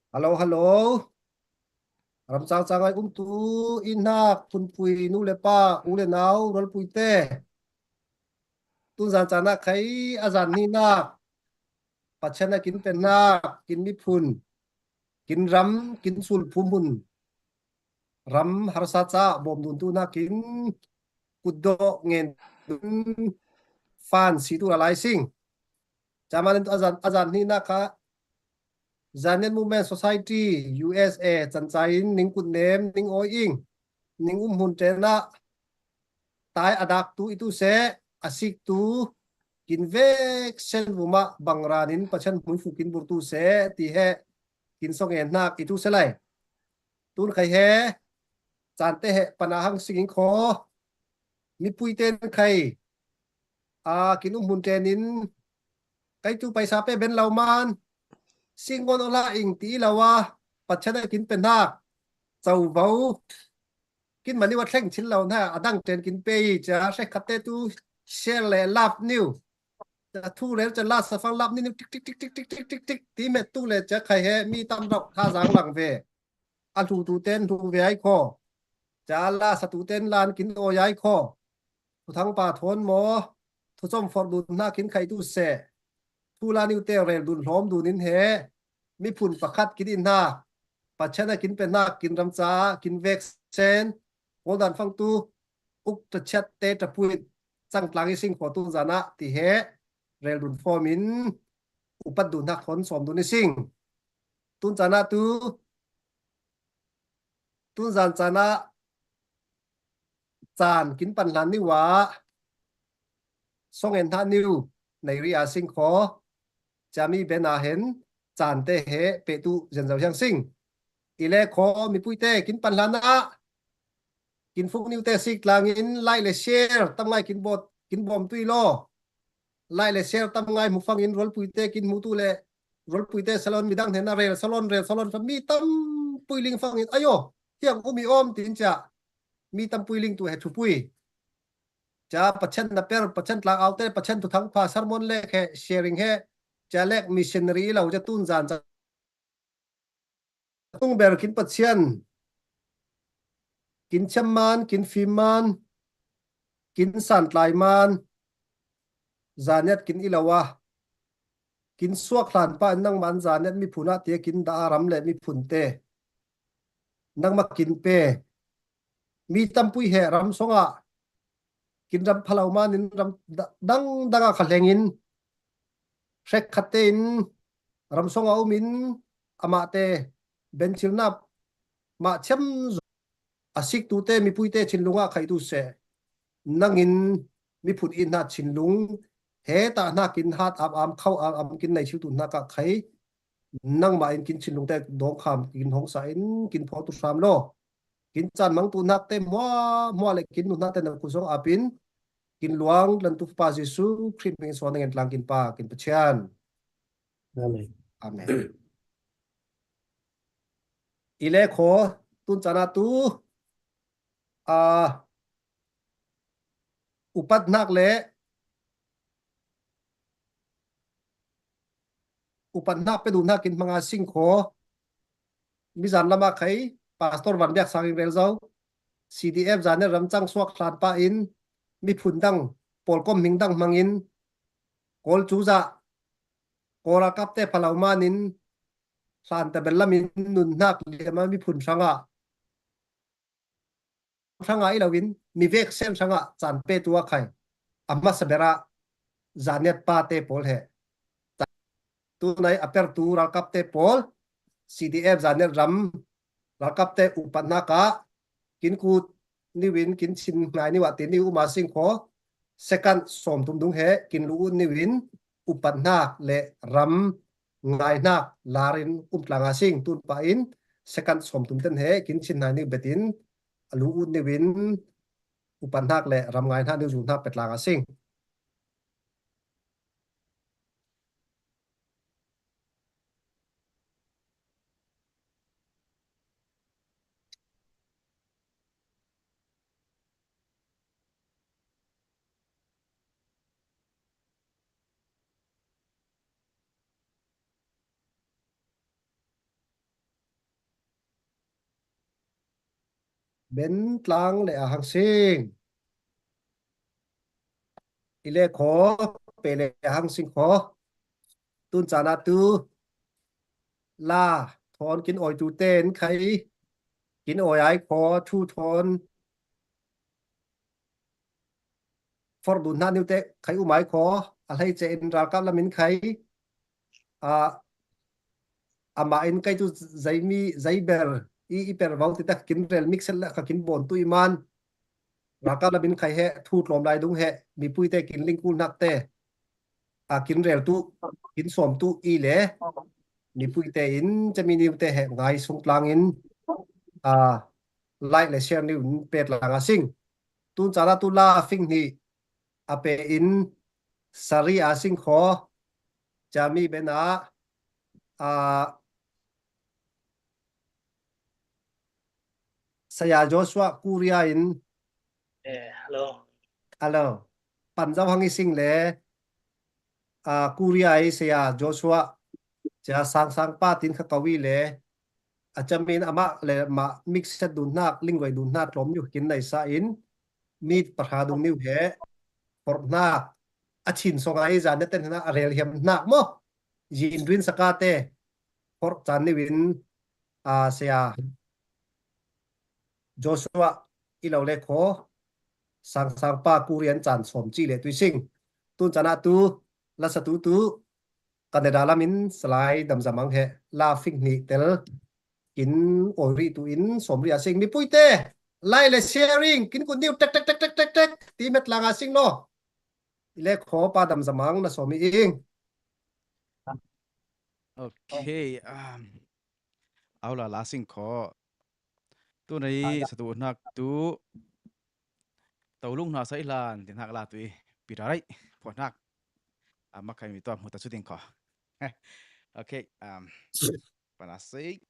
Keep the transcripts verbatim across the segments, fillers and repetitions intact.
Hello, hello. Ramchang changai umtu i hnak phunpui nu le pa, u le nau, rualpuite. Tunzan caan ah khai a zan hnihnak, Pathian a kin penhnak, kin miphun, kin ram, kin sulphum hun, ram harsa caah bawm duntu hnakin kutdawh ngen dun fan si tu lai sing. Camanin a zan, a zan hnihnak kha Zanian Movement Society, U S A, cancai in ning kutnem, ning awi ing, ning umhmun ṭen ah tai a daktu i tu seh, a siktu kin vek sen vumah bangran in Pathian hmuifu kin burtu seh, ti he kin sawng en hnak i tu seh lai. Tun khai he caan te he pana hang sing in khaw, mipui ten khai a kin umhmun ṭen in, kei tu paisa pe ben lo man, singon ola ing ti lo a, Pathian a kin penhnak covo kin mani wa thleng chin lo hna, a dang ṭen kin pe i cia, hrekkhat te tu share le love niu. Cia thu rel cia la safang love niu tik tik tik tik tik tik tik tik ti met tu le cia khai he mi tam rauh tha zang lang ve. A hlu tu ten hlu ve ai kho. Cia la sa tu ten lan kin awi ai kho. Thuthang pa thawn maw, thucom forh dun hna kin khai tu seh. Thu la niu te rel dun hlawm dun in he, miphun pakhat kin in hna, Pathian a kin pe hna, kin ram caah kin vek sen, Kawl dan fangtu, uk tachiat te tapuit, cangtlang i sing kho tun zan ah ti he, rel dun form in, upat dun hnak thawn sawm dun i sing. Tun caan ah tu, tun zan caan ah caan kin pan hlan niu ah sawng en hna niu nei ri a sing kho. Cami ben ah hen caan te he pe tu zen zo hiang sing. I le kho mipui te kin pan hlan ah kin fuk niu te sik tlang in like le share tam ngai kin bawt, kin bawm tui law. Like le share tam ngai hmu fang in rualpui te kin hmu tu le rualpui te salon midang hnen a rel salon, rel salon, mi tam pui ling fang in ayo hiang um i om tin cia mi tam pui ling tu he thupui. Cia Pathian na per, Pathian tlang au te, Pathian thuthang pha sermon le he sharing he cia lek missionary i lo cia tun zan cia tung ber kin Pathian, kin chem man, kin fim man, kin santlai man, zaniat kin i lo a, kin suak hlan pah in nangmah in zaniat miphun ah tiah kin dah a ram le miphun te nangmah kin pe. Mi tampui he ram song ah kin ram phalo man in ram da-, dang dang ah kha hleng in hrekkhat te in ram song ah um in amah te bencil na mah thiam zong a siktu te mipui te thinlung ah khai tu seh. Nang in miphun i hna thinlung he tah hna kin hat am am khau am am kin nei thil tu hna kah khai nangmah in kin thinlung te dawngkham kin hong sa in kin phaw tu hram law. Kin caan hmang tu hnak te hmuahhmuah le kin nu hnak te na kut zong apin kin luang lantu pa Jesuh Khrih hming in suan ngen tlang kin pa kin Pathian. Amen. Amen. I le kho tun caan ah tu, a, upat hnak le upat hnak pe duh hnak in hmanga sing kho. Mizan lam ah khai Pastor Van Biak Sang in rel zo. C D F zan in ramcang suak hlan pah in miphun dang pawlkom hming dang hmang in Kawl cu zah Kawl ralkap te phalo man in hlan tabel lam in nun hnak liam a miphun hrangah hrangah i lo in mi vek sen hrangah caan pe tu a khai a hmasa ber ah zaniat pa te pawl he tunai a pertu ralkap te pawl C D F zaniat ram ralkap te upat hnak ah kin kut niu in kin chin ngai niu ah te niu um a sing kho second sawm tum dung he kin lu ut niu in upat hnak le ram ngai hnak lar in um tlang a sing tun pah in second sawm tum ten he kin chin ngai niu bet in a lu ut niu in upat hnak le ram ngai hnak niu zu hnak pet tlang a sing. Ben Tlang le a Hang Sing. I le kho, pe le a Hang Sing kho. Tun cana tu la thawn kin awi tu ten khai kin awi ai kho, thu thawn for dun hna niu te khai um ai kho, a hleice in ralkap lam in khai, a, amah in kei tu zeimi, zeiber i, i per vau ti tak kin rel mix la kha kin bon tu i man. Ralkap lam in khai he, thu tlawm lai dung he, mipui te kin ling kul nak te. A kin rel tu, kin sawm tu i le. Mipui te in, cami niu te he ngai sung tlang in, a, like le share niu in pet lang a sing. Tun cana tu la fing ni a pe in sari a sing kho. Cami ben a, a, Saya Joshua Korea in. Eh, hello. Hello. Pan zau hang i sing le, a, Korea i Saya Joshua. Cia sang sang pa tin kha kau i le. A camin amah le mah mix set dun hnak, lingwei dun hnak tlawm niu kin nei sa in. Mi pahra dung niu he. Forh hnak. A chin song a i zan ne ten hna a rel hiam hnak maw. Zin rin saka te. Forh can niu in, a, Saya Joshua i lo le kho, sang sang pa Korean can sawm ci le tui sing. Tun cana tu, la sa tu tu, Canada lam in Salai Dam Za Mang he, la fing ni tel, kin awi ri tu in sawm ri a sing. Mipui te, like le sharing, kin kun niu tek, tek, tek, tek, tek, tek, ti met lang a sing no. I le kho pa Dam Za Mang na sawm i ing. Okay, um, au la la sing kho. Tu nei sa tu hnak tu. To lung hna sa i hlan, ti hnak la tu i. Pi ra rai, pho hnak. A, ma khai mi tu, mu ta chu ding kho. Okay, um, pana sei.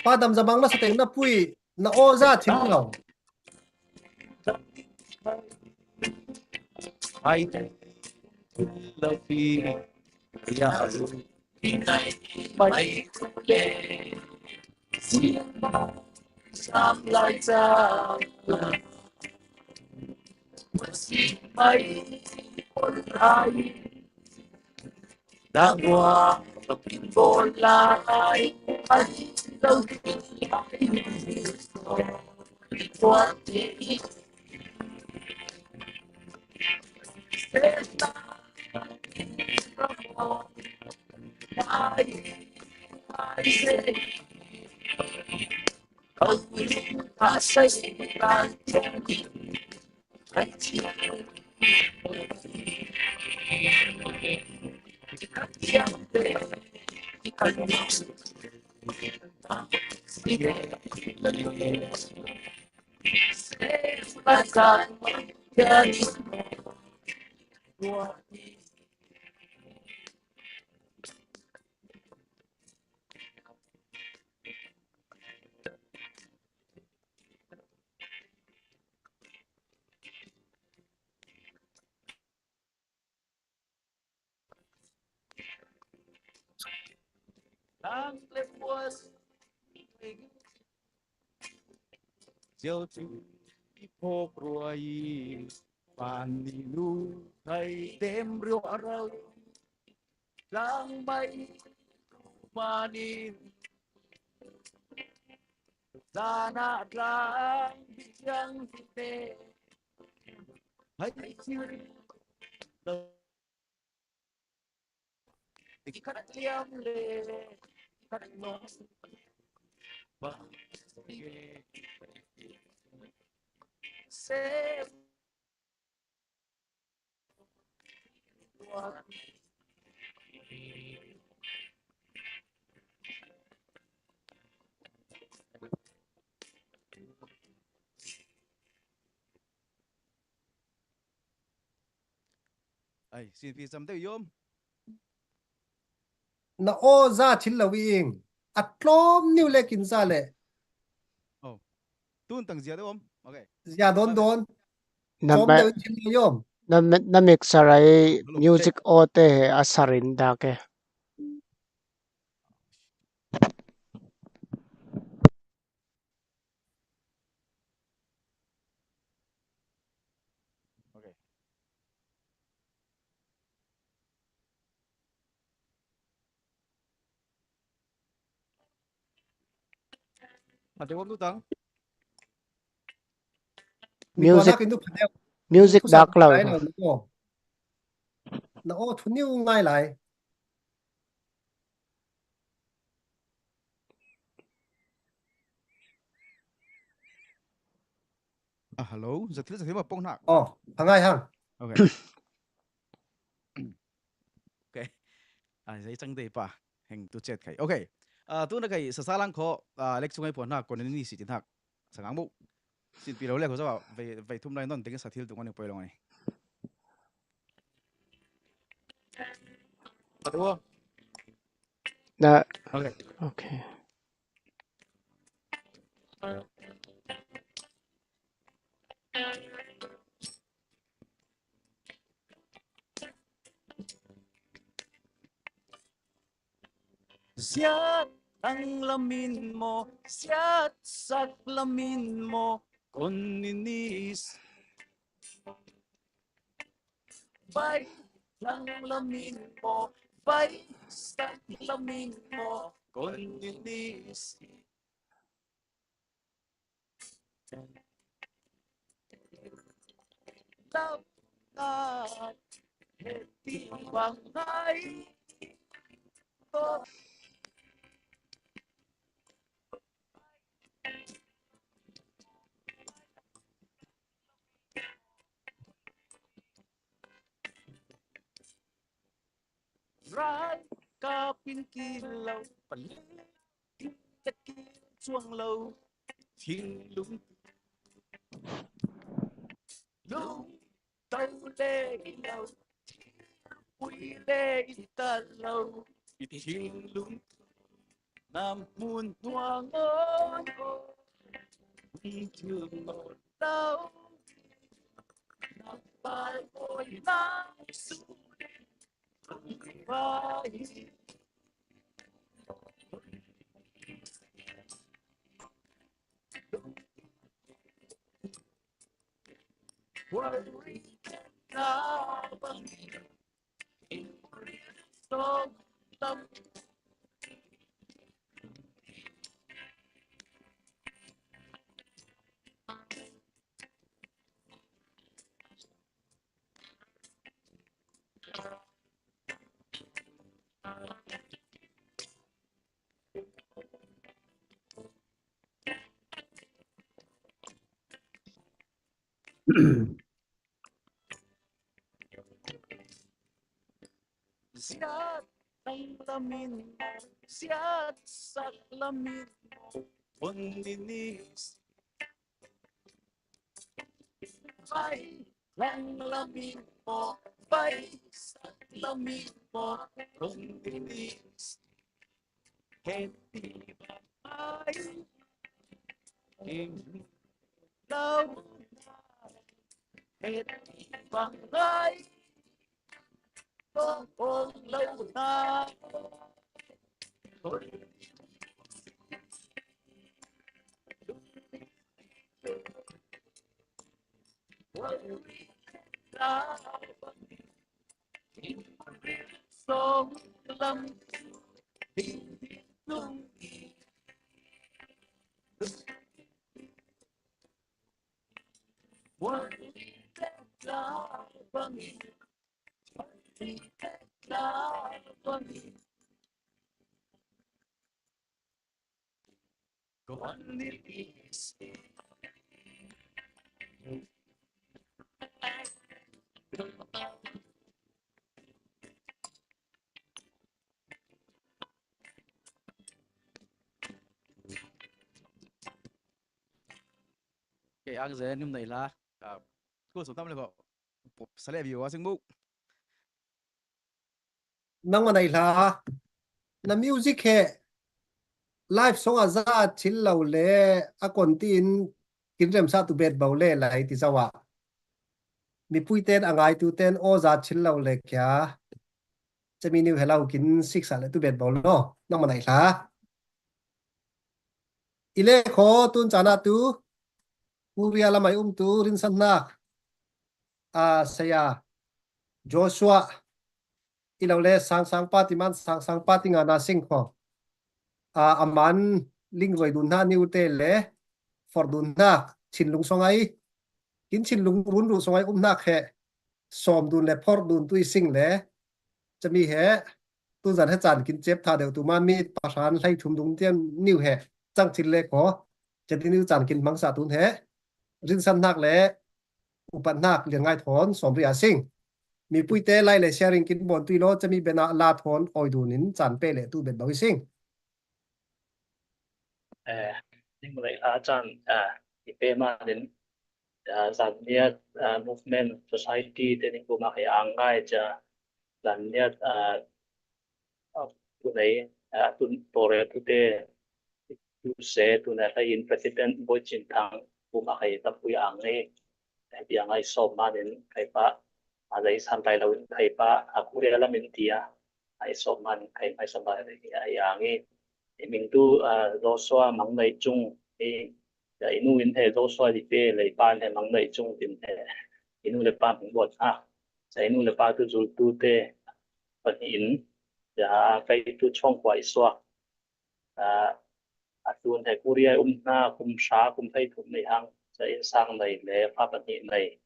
Pa Dam Za Mang na sa teng na pui, na aw za thim lo. Ang le puas. Ziau chu i phawk ruai. Pani nu khai tem rio a rau. Tlang mai manin. Zana tlang biang te. Hai chiu. Khat liam le khat long. Ba se. Ai, sin pi sam te yom. Na aw za thil lo ing. A tlawm niu le kin za le. Oh. Tun tang zia de om. Okay. Zia don don. Na tlawm ma-, deuh in thil lo yom. Na mi-, na mixer ai music aw te he a sarin da ke. Okay. Hati wam tu tang. Music, music dak lo. Na aw thu niu ngai lai. Ah, hello. Zathil, zathil ma pong nak. Oh, hangai hang. Okay. Okay. Ah, zai chang dei pa. Heng tu chet khai. Okay. Ah, tu na khai sa sa lang kho, ah, lek chungai pon hak, kon ni si tin hak. Sa ngang bu. Sin pi lo le kho sa ba, vai, vai thum lai non, ting sa thil tu ngon ni poi lo ngai. Patu. Na. Okay. Okay. Siat ang lamin mo, siat sak lamin mo, koninis. Bai lang lamin mo, bai sak lamin mo, koninis. Lau na, heti bang ngai. Rai kapin kilo, pali in ta kin chuang lo, thinglung lung tau le lo, pui le in ta lo, i thinglung na mun nuang o, i thil lo tau, na pai oi na su. Siat ang lamin, siat sak lamin, koninis. Bai lang lamin mo, bai sak lamin mo, koninis. Heti bang ngai, lau na, heti bang ngai, kong kong lau na. Kei ang zen nim nei la. Ka school som tam le ko. Sale view a sing bu. Nang ma nei la. Na music he live song a za chil lo le a kon tin kin rem sa tu bet bau le lai ti zawa. Mipui ten a ngai tu ten o za chil lo le kya. Chami niu helau kin sik sa le tu bet bau lo. Nang ma nei la. I le kho tun chana tu Korea lamai um tu rinsan nak a saya Joshua i lo le sang sang pa ti man sang sang pa ti nga na sing kho a aman ling roi dun na niu te le for dun nak chin lung song ai kin chin lung run ru song ai um nak he som dun le for dun tu i sing le chami he tun zan he chan kin chep tha deu tu man mi pahran hlai thum dung tian niu he chang chin le kho chati niu chan kin mang sa tun he rinsan nak le upat nak lian ngai thon som ria sing. Mipui te lai le sharing kin bon tui lo chami bena la thon oi dun in chan pe le tu bet bau i sing. Eh, ning lai a chan, eh, i pe ma nin, eh, zan niat, eh, movement, society te ning bu ma he ang ngai cha, zan niat, eh, eh, tu nei, eh, tun tore tu te, tu se, tu nei lai in President Boy Chin Thang bu ma he tam bu ang ngai, eh, bi ang ngai som ma nin kai pa, a lai san lai lo in kai pa, a Korea lam in tia, ai som man kai mai som ba ai ang i. I ming tu, ah, Joshua Mang Nei Chung i, ya inu in he Joshua di pe le pan he Mang Nei Chung din he. Inu le pa ming bot ha. Sa inu le pa tu zul tu te pa ni in. Ya kai tu chong kwa i swa. Ah, a tun he Korea um na kum sa kum thai thum nei hang. Sa in sang nei le pa pa ni nei.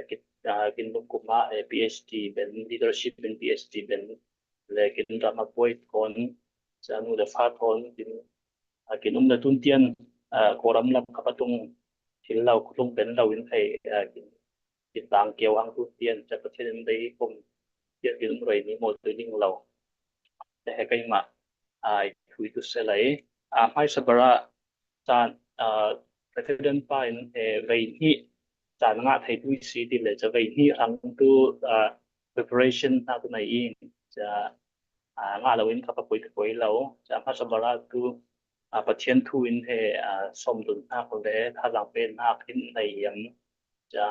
Kin, ah, kin lungkum ah, eh, PhD ben, leadership ben, PhD ben, le kin ram a buai kon, sa nu le fa kon, kin, ah, kin um le tun tian, ah, ko ram lam ka patung, kin lau kutung ben lau in thei, ah, kin, kin tang keu ang tun tian, sa Pathian in dei kom, tian kin um roi ni mo tu ning lau. Te he kai ma, ah, thui tu se lai, ah, mai sa bara, chan, ah, President pa in, eh, vei hnih chan ngah thei tu i si ti le cha vei hnih rang tu, ah, preparation na tu nei in cha, ah, ngah lo in ka pa koi ka koi lo cha hmasa bara tu, ah, Pathian thu in he, ah, som dun hnak le tha zang pen hnak in nei hiam cha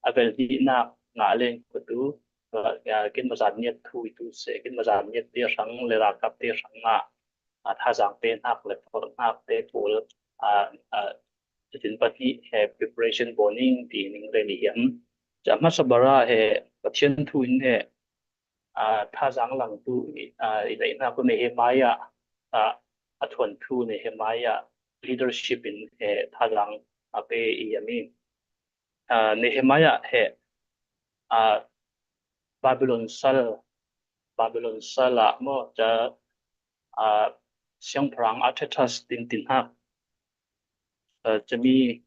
a vel hnih nak ngah leng ko tu, ah, kin mazan niat thu i tu se, kin mazan niat te hrang le rakap te hrang ngah a, tha zang pe hnak le por hnak te pawl, a, a, tin pahnih he preparation bawning ti ning rei ni hiam. Cha hmasa bara he Pathian thu in he, a, tha zang lang tu, a, i daih hnak tu Nehemiah, a, a thuan thu Nehemiah leadership in he tha zang a pe i hiam i. A, Nehemiah he, a, Babylon sal, Babylon sal ah maw, cha, a, siangpahrang Artaxerxes tin tin hak, a, chami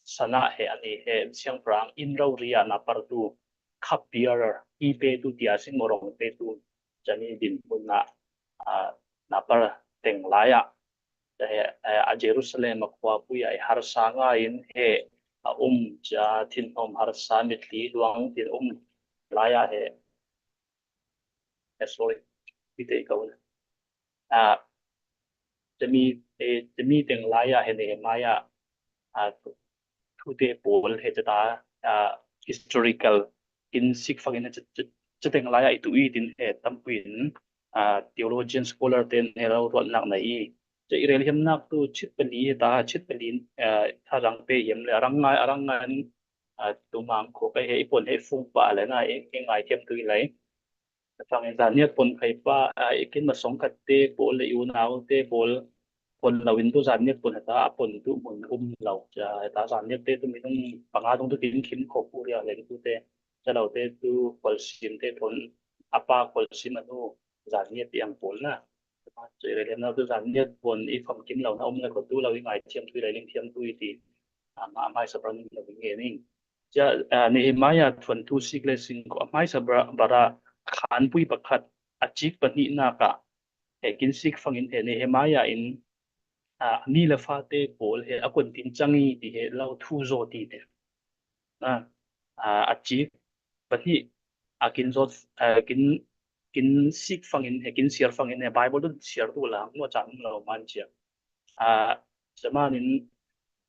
sana he ani he siangpahrang in rori ah na par tu cup bearer, i pe tu tia sing morong pe tu chami din hun ah, a, na par teng lai ah, a Jerusalem a khuapui ah i harsa ngai in he a um cha thinhawm harsa mitli luang tin um lai ah he, eh, sorry, mi te ko na, a, chami, eh, chami teng lai ah he Nehemiah, a, thu te pawl he chata, a, historical in sik fak in he cha, cha, cha teng lai ah i tu i tin he tampuin a, theologian scholar ten he lo ruatnak nei i. Cia i relhiamnak tu chit pali he ta, chit pali, a, thazaang pe hiam le a rang ngai, a rang ngai in, a, tu mang kho kai he i pon he fung pa le na i, i ngai thiam tu i lai. Tang in zaniat pon khai pa, a, i kin ma song khat te pawl le i unau te pawl pon lo in tu zaniat pon heta a pon tu mun um lo. Cia heta zaniat te tu minung panga tung tu kin khim kho pu ria leng tu te. Cia lo te tu kolsim te pon a pa kolsim a nu zaniat ti ang pawl na. Cia i relhiamnak tu zaniat pon i famkim lo na um le ko tu lo i ngai thiam tu i lai ling thiam tu i ti. A, ma, mai sa pran lo i nge ning. Cia, a, Nehemiah thuanthu sik le sing ko a hmaisa bara, bara khanpui pakhat a cik pahnihnak ah he kin sik fangin he Nehemiah in, a, mi le fate pawl he a kontin cang i ti he lo thu zaw ti te. A, a, a cik pahnih a kin zawt, a, kin, kin sik fangin he kin siar fangin he Bible tu siar tu la ngua cang lo man cia. A, cia man in,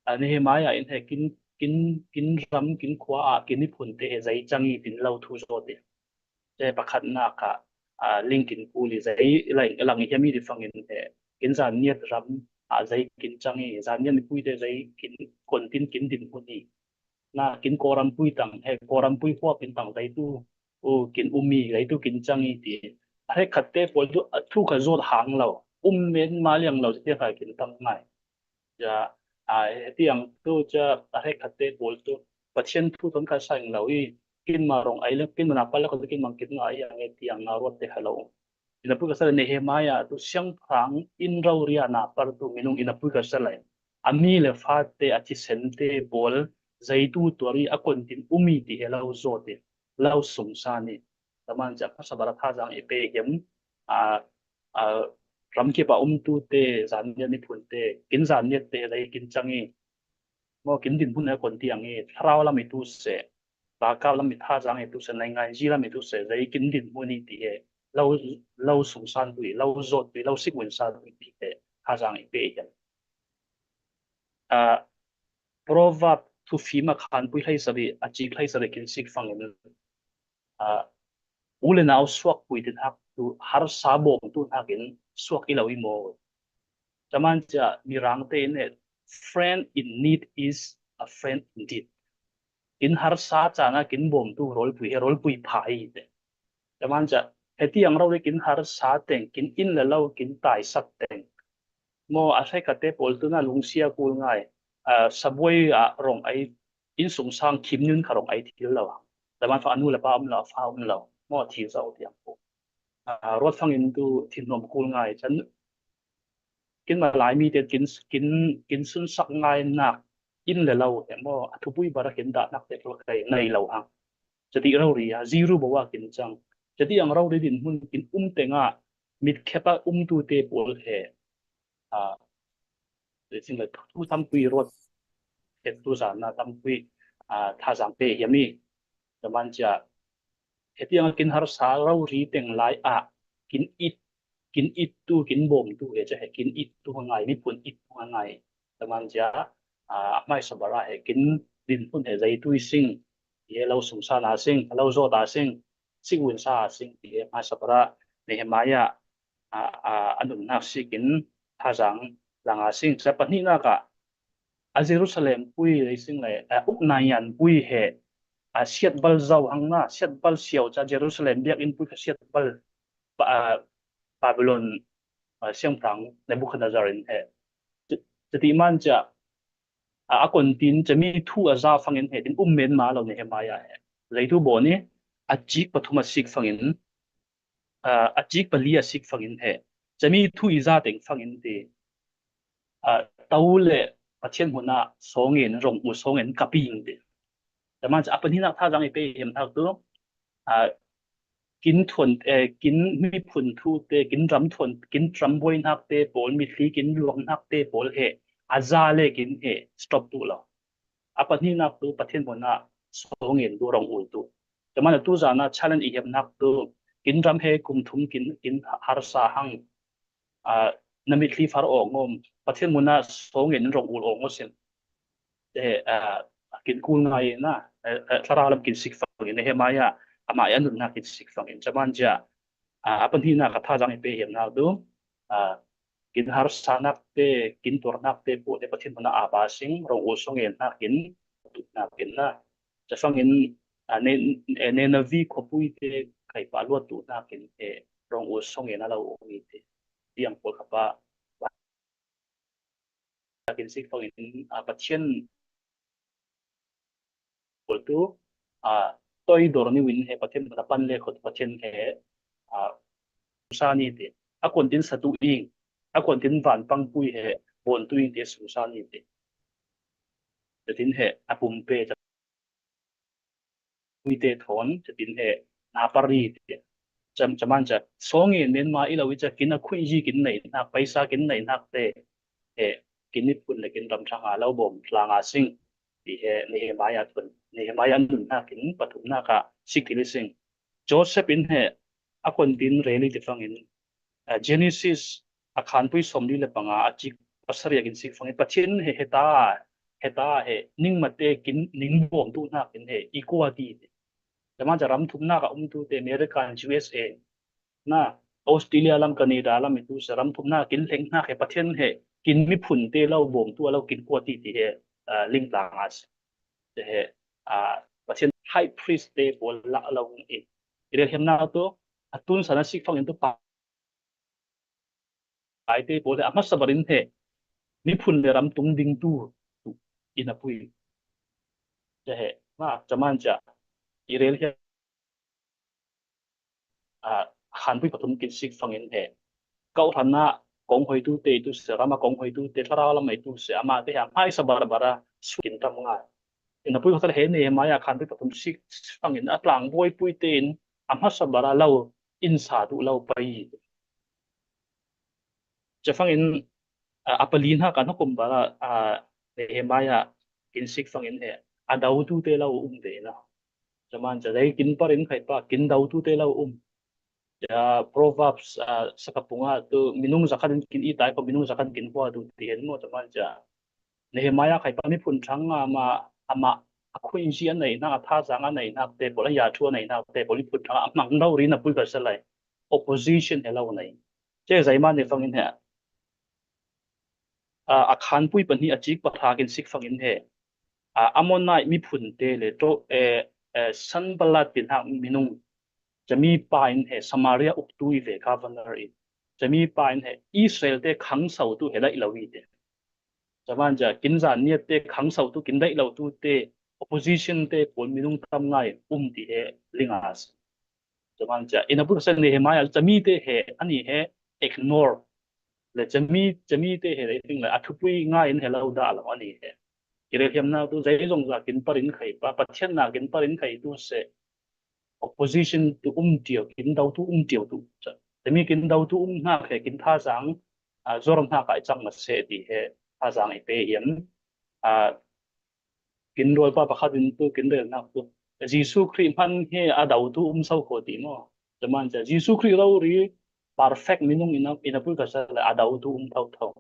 a, Nehemiah in he kin, kin, kin ram, kin khua ah kin miphun te he zei cang i tin lo thu zaw te. Te pakhatnak ah, a, ling kin kul i zei lang, lang i hiam i ti fangin he kin zaniat ram ah zei kin cang i zaniat mipui te zei kin kontin kin dinhmun i na kin Kawlrampui tang he Kawlrampui huap in tang zei tu u kin um i zei tu kin cang i ti. A hrekkhat te pawl tu a thu kha zawt hang lo um men ma liang lo te kha kin tam ngai. Cia, a, hetiang tu cia a hrekkhat te pawl tu Pathian thu ton kha saing lo i kin ma rong ai le kin ma na pal le ko kin mang kin ngai ang e tiang na ruat te kha lo. Ina pui ka sa le Nehemiah tu siangpahrang in rauria na par tu minung ina pui ka sa le a mi le fate a thisen te pawl zei tu tuari a kontin um i ti he lo zaw te lo sungsan i. Taman cia hmasa bara thazaang i pe hiam, a, a, ramkip a um tu te zaniat miphun te kin zaniat te zei kin cang i maw kin dinhmun a konti ang i thlarau lam i tu se, bakap lam i thazaang i tu se, nainganzi lam i tu se zei kin dinhmun i ti he lo, lo sungsan tu i lo zawt tu i lo sikvun sa tu i ti he thazaang i pe hiam. A, Proverb thufim a khanpui hleisari a cik hleisari kin sik fangin, a, u le nau suak pui tin hak tu harsa bawm tu hak in suak i lo i maw. Taman cia mirang te in he friend in need is a friend indeed. Kin harsa cana kin bawm tu rolpui he rolpui pha i te. Taman cia hetiang rau le kin harsa teng kin in le lo kin taisak teng maw a hrekkhat te pawl tu na lungsia kul ngai, a, sabuai a rong ai in sungsang khim nun kha rong ai thil lo. Taman fa a nu le pa um lo, a fa um lo. Maw thil sa tiang pu. A, ruat fangin tu thinnom kul ngai. Chan kin ma lai mi te kin, kin, kin sunsak ngai nak in le lo he maw a thupui bara kin dah nak te pawl kai nai lo hang. Cia ti rauria, ziru bawa kin cang. Cia ti ang rauri dinhmun kin um tenga mit khepa um tu te pawl he. A, sing le thu tampui ruat, he tu zana tampui, a, thazaang pe hiam i. Taman cia, hetiang kin harsa rauriteng lai ah, kin it, kin it tu, kin bawm tu, he cia he kin it tu ngai, miphun it tu ngai. Taman cia, a, hmaisa bara he kin dinhmun he zei tu i sing, he lo sungsan a sing, lo zawt a sing, sikvun sa a sing, he hmaisa bara Nehemiah a, a, a nunnak sikin thazaang langa sing. Cia pahnihnak ah, a Jerusalem pui lei sing lei, a uknaian pui he, a siatbal zau hang na, siatbal siau cia Jerusalem biakinn pui kha siatbal, pa, a, Babylon, a, siangpahrang Nebuchadnezzar in he. Cia, cia ti man cia, a, a kontin cia mi thu a za fangin he, tin um men ma lo Nehemiah he. Zei tu baw ni, a cik pathum a sik fangin, a, a cik pali a sik fangin he. Cia mi thu i za teng fangin ti. A, to le Pathian hmuna sawngin, rong u sawngin ka ping ti. Taman cia a pahnihnak thazaang i pe hiam hak tu. A, kin thuan, eh, kin miphun thu te, kin ram thuan, kin ram buai hnak te pawl, mitthli kin luang hnak te pawl he. A za le kin he, stop tu lo. A pahnihnak tu Pathian hmuna sawngin tu rong ul tu. Taman a tu zana challenge i hiamnak tu kin ram he kum thum kin, kin harsa hang, a, na mitthli far awk ngawm. Pathian hmuna sawngin rong ul awk ngawm sin. Te, a, kin kul ngai na, a, a, thlarau lam kin sik fangin, Nehemiah, amah i a nunnak kin sik fangin. Taman cia, A, a pahnihnak a thazaang i pe hiam nak tu, a, kin harsanakte, kin tuarnakte pawl he Pathian hmuna a ba sing, rong u song en hnakin, tuh hnakin na. Cafangin, a, ne, ne, Nenavi khuapuite kaipa luat tuh hnakin he rong u song en a lo um i ti. Tiang pawl khapa, kin sik fangin, a, Pathian pawl tu, a, toidor niwin he Pathian hmuna pan le khut Pathian he, a, sungsa ni ti. A kuantin satu ing, a kuantin van pangpui he, bon tu ing ti sungsa ni ti. Tatin he, a pumpe, puite thawn, tatin he, na pari ti. Cam, caman ca, song en men ma i lo i ca kin a khuih ji kin nei hnak, paisa kin nei hnak te, he, kin miphun le kin ram thang a lo bawm tlang a sing. Ti he, Nehemiah thun, Nehemiah nun hnakin, pathum hnak a, sik thil i sing. Joseph in he, a kuantin rel i ti fangin, a, Genesis a khanpui sawmli le panga a cik pasariak in sik fangin Pathian he heta, heta he ningmate kin ning bawm tu hnakin he i kua ti. Caman ca ram thumnak a um tu te America, U S A, na, Australia lam, Canada lam i tu se ram thumnak kin hleng hnak he Pathian he kin miphun te lo bawm tu a lo kin kua ti ti he, a, ling tlang a si. Te he, a, Pathian high priest te pawl lah lo i. I rel hiam nak tu, a tun sana sik fangin tu pa Paite pawl he a hmasa barin he miphun le ram tung ding tu, tu in a pui. Te he, ma, caman ca, i rel hiam, a, khanpui pathum kin sik fangin he. Kau hran a kong hoitu te tu se, ram a kong hoitu te, thlarau lam ei tu se, ama te he a hmaisa bar bar a sukin tam ngai. In a pui kha he Nehemiah khanpui pathum sik fangin a tlang buaipui te in a hmasa bar a lo in sa tu lo pai. Cafangin, a, a pali hna kan hukum bala, a, Nehemiah kin sik fangin he, a dotu te lo um ve na. Caman ca dei kin parin khai pa, kin dotu te lo um. Ca Proverbs, a, sakapunga tu minung zakhat in kin i tai ko, minung zakhat kin hua tu ti hen mo, caman ca. Nehemiah khai pa miphun thang ama, ama a khuinzi a nei nak, a thazaang a nei nak te pawl, a yathu a nei nak te pawl, miphun thang a hmang lo ri na pui ka sa lai. Opposition he lo nei. Cezai mah ne fangin he, a, a khanpui pahnih a cik pahra kin sik fangin he, a, Ammonite miphun te le to, e, e, Sanballat tin hak minung, cami pa in he Samaria uktu i ve, governor in, cami pa in he Israel te khangso tu he daih lo i te. Caman ca kin zan niat te khangso tu kin daih lo tu te, opposition te pawl minung tam ngai um ti he lingas. Caman ca, in a pui ka sa Nehemiah cami te he, ani he ignore. Le cami, cami te he le ting le a thupui ngai in he lo dah lo ani he. Kirel hiam nak tu zai zong za kin parin khai pa, Pathian na kin parin khai tu se. Opposition tu um tio, kin dotu um tio tu. Cami kin dotu um hnak he kin thazaang, a, zor hnak a i cang ma se ti he thazaang i pe hiam. A, kin rualpa pakhat in tu kin rel nak tu, Jesu Khrih hman he a dotu um so kho ti maw? Caman ca, Jesu Khrih rori perfect minung in a, in a pui ka sa le a dotu um tho tho.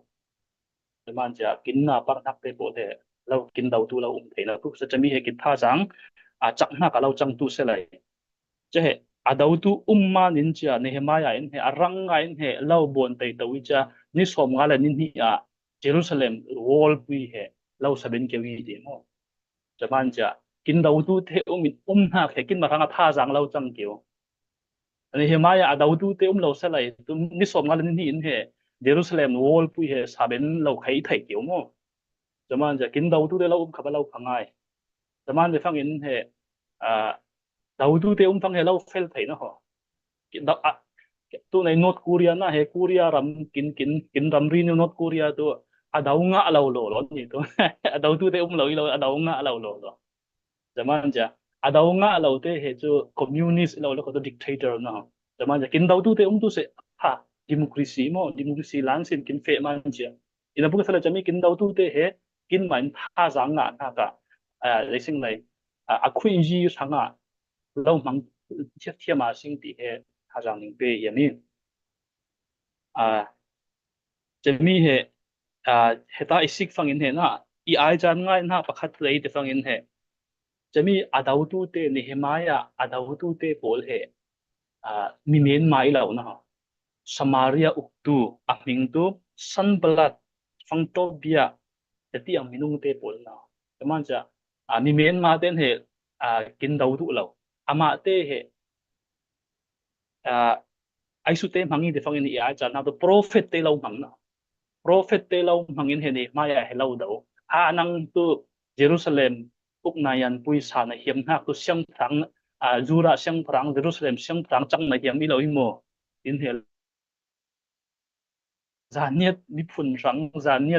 Caman ca, kin na par hnak te pawl he lo kin dotu lo um thei na pui ka sa, cami he kin thazaang a cak hnak a lo cang tu se lai. Ca he, a dotu um man in cia Nehemiah in he, a rang ngai in he lo buan tei to i cia ni sawm nga le ni hnih a Jerusalem wall pui he lo sabin keu i ti maw? Caman ca, kin dotu te um in um hnak he kin ma rang a thazaang lo cang keu. Nehemiah a dotu te um lo sa lai, tu ni sawm nga le ni hnih in he Jerusalem wall pui he sabin lo khai thei keu maw? Caman ca, kin dotu te lo um khapa lo kha ngai. Caman ve fangin he, a, dotu te um fang he lo fel thei na ho. Kin do, a, tu nei North Korea na he Korea ram kin, kin, kin ram ri ni North Korea tu a do ngah lo lo lo ni tu. A dotu te um lo i lo, a do ngah lo lo lo. Caman ca, a do ngah lo te he cu communist i lo le ko tu dictator na ho. Caman ca, kin dotu te um tu se, ha, democracy maw, democracy lang sin kin feh man cia. Ina puk sa le cami kin dotu te he, kin man thazaang ngah hna ka, a, leising lai, a, a khuinzi hrangah lo hmang thiam, thiam a sing ti he thazaang ning pe hiam i. A, cami he, a, heta i sik fangin he na, i ai caan ngai hna pakhat lei te fangin he. Cami a dotu te Nehemiah, a dotu te pawl he. aa, mi menma i lo na. Samaria uktu a hming tu Sanballat, fang Tobia, teti ang minung te pawl na. Teman cia, aa, mi menma ten he, aa, kin do duh lo. Amah te he, aa, ai su te hmang i te fangin i ai cia na tu prophet te lo hmang na. Prophet te lo hmangin he Nehemiah he lo do. Ha nang tu Jerusalem ukna yan pui sa na hiam hnak tu siangpahrang, aa, Judah siangpahrang, Jerusalem siangpahrang cang na hiam i lo i maw? In he zaniat miphun hrang, zaniat